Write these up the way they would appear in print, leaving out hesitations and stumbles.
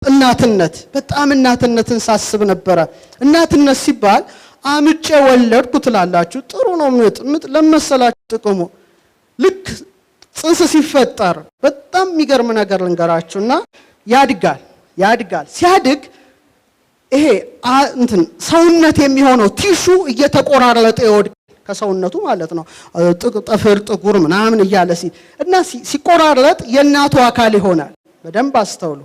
እናትነት፣ በጣም እናትነትን ሳስብ ነበረ። እናትነት ሲባል አምጬ ወለድኩ ትላላችሁ። ጥሩ ነው። ምጥ ምጥ ለመሰላችሁ ጥቅሙ ልክ ጽንስ ሲፈጠር በጣም የሚገርም ነገር ልንገራችሁና ያድጋል ያድጋል። ሲያድግ ይሄ እንትን ሰውነት የሚሆነው tissue እየተቆራረጠ ይወድቃል ከሰውነቱ ማለት ነው። ጥፍር፣ ጥጉር ምናምን እያለ ሲል እና ሲቆራረጥ የእናቱ አካል ይሆናል። በደንብ አስተውሉ።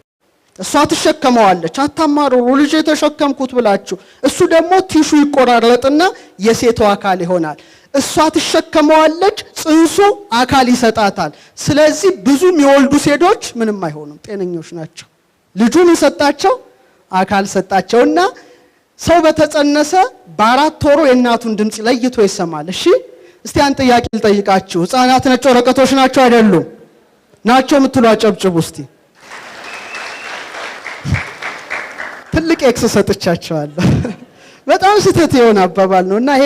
እሷ ትሸከመዋለች። አታማርሩ፣ ልጅ የተሸከምኩት ብላችሁ። እሱ ደግሞ tissue ይቆራረጥና የሴቷ አካል ይሆናል። እሷ ትሸከመዋለች፣ ጽንሱ አካል ይሰጣታል። ስለዚህ ብዙ የሚወልዱ ሴቶች ምንም አይሆኑም፣ ጤነኞች ናቸው። ልጁ ምን ሰጣቸው? አካል ሰጣቸውና ሰው በተጸነሰ በ4 ወሩ የእናቱን ድምፅ ለይቶ ይሰማል። እሺ፣ እስቲ አንድ ጥያቄ ልጠይቃችሁ። ሕፃናት ነጭ ወረቀቶች ናቸው አይደሉም? ናቸው የምትሉ አጨብጭቡ እስቲ። ትልቅ X ሰጥቻቸዋለሁ። በጣም ስህተት የሆነ አባባል ነው እና ይሄ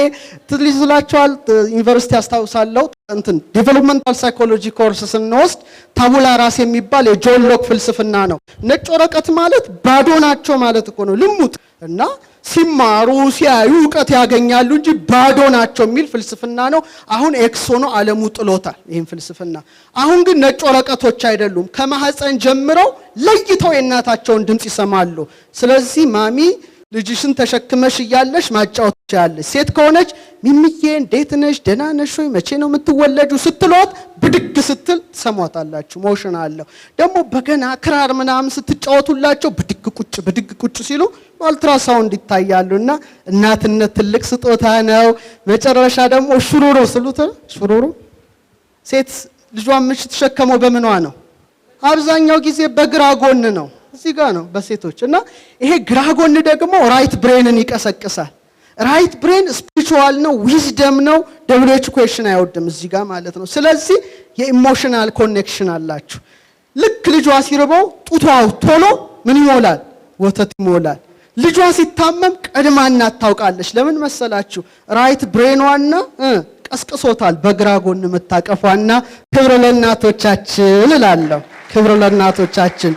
ትልጅ ይላቸዋል። ዩኒቨርሲቲ አስታውሳለሁ እንትን developmental psychology course ስንወስድ tabula rasa የሚባል የጆን ሎክ ፍልስፍና ነው። ነጭ ወረቀት ማለት ባዶ ናቸው ማለት እኮ ነው፣ ልሙጥ እና ሲማሩ ሲያዩ እውቀት ያገኛሉ እንጂ ባዶ ናቸው የሚል ፍልስፍና ነው። አሁን X ሆኖ ዓለሙ ጥሎታል ይህን ፍልስፍና። አሁን ግን ነጭ ወረቀቶች አይደሉም። ከማህፀን ጀምረው ለይተው የእናታቸውን ድምፅ ይሰማሉ። ስለዚህ ማሚ ልጅሽን ተሸክመሽ እያለሽ ማጫወት ትችያለሽ። ሴት ከሆነች ሚሚዬ እንዴት ነሽ? ደህና ነሽ ወይ? መቼ ነው የምትወለጁ? ስትሏት ብድግ ስትል ትሰሟታላችሁ። Motion አለው። ደግሞ በገና ክራር ምናምን ስትጫወቱላቸው ብድግ ቁጭ ብድግ ቁጭ ሲሉ አልትራሳውንድ ይታያሉ። እና እናትነት ትልቅ ስጦታ ነው። መጨረሻ ደግሞ ሹሩሩ ስሉት ሹሩሩ ሴት ልጇን የምትሸከመው በምኗ ነው? አብዛኛው ጊዜ በግራ ጎን ነው። እዚህ ጋር ነው በሴቶች። እና ይሄ ግራ ጎን ደግሞ right brain ን ይቀሰቅሳል። Right brain spiritual ነው፣ wisdom ነው። WH question አይወድም እዚህ ጋር ማለት ነው። ስለዚህ የ emotional connection አላችሁ። ልክ ልጇ ሲርበው ጡቷ ቶሎ ምን ይሞላል? ወተት ይሞላል። ልጇ ሲታመም ቀድማ እናት ታውቃለች። ለምን መሰላችሁ? Right brain ኗና ቀስቅሶታል በግራ ጎን መታቀፏና። ክብር ለእናቶቻችን እላለሁ። ክብር ለእናቶቻችን።